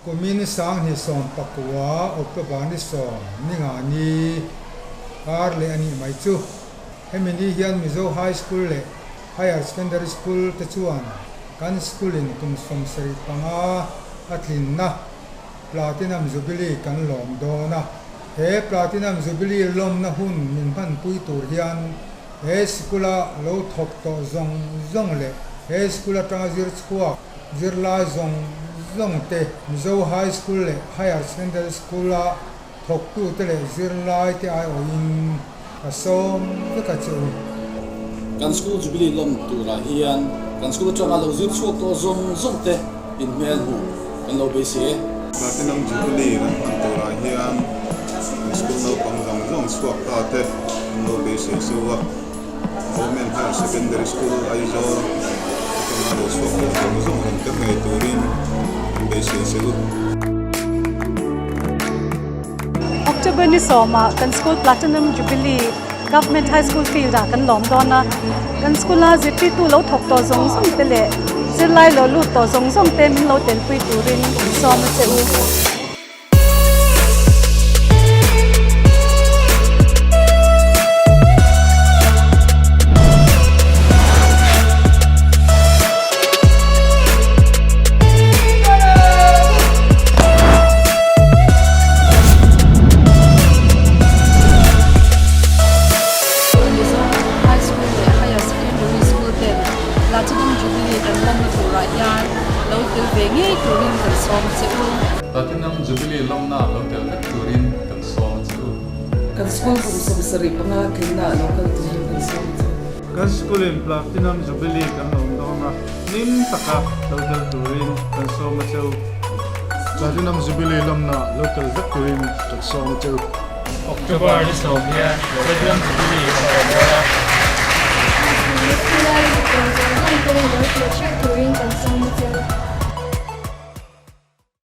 Kumin 2019 October ni sawm ni nga ni kar leh a nih mai chu. Hemi ni hian Mizo High School leh Higher Secondary School te chuan kan school in kum 75 a tlinna Platinum Jubilee kan lawm dawn a. He Platinum Jubilee lawmna hun min hmanpui tur hian he sikul a lo thawk tawh zawng zawng leh he school atanga zir chhuak zirlai zawng zawng te, Mizo High School leh Higher Secondary School a thawktute leh zirlai te aiawhin ka sawm vek a che u. Kan School Jubilee lawm turah hian kan school atanga lo zir chhuak tawh zawng zawng te inhmel hmuh kan lo beisei e. Platinum Jubilee kan hman turah hian kan school naupang zawng zawng chhuak ta te an lo beisei cheu a. Government Higher Secondary School, Aizawl atanga lo chhuak tawh zawng zawng rawn tel ngei turin an beisei che u. October ni sawmah kan school Platinum Jubilee Government High School field ah kan lawm dawn a, kan school a zirtirtu lo thawk tawh zawng zawng te leh zirlai lo lut tawh zawng zawng te min lo telpui turin kan sawm a che u. Mizo High School leh Higher Secondary School ten Platinum Jubilee kan lawmna turah hian lo tel ve ngei turin kan sawm che u. Platinum Jubilee lawmna lo tel vek turin kan sawm a che u. Kan school kum 75 tlinna lo kal turin kan sawm a che u. Kan school in Platinum Jubilee kan lawm dawn a, hlim taka lo tel turin kan sawm a che u. Platinum Jubilee lawmna lo tel vek turin kan sawm a che u. October ni sawm hian Platinum Jubilee a awm dawn a. School a lut tawh zawng zawng te lo tel theuh turin kan sawm.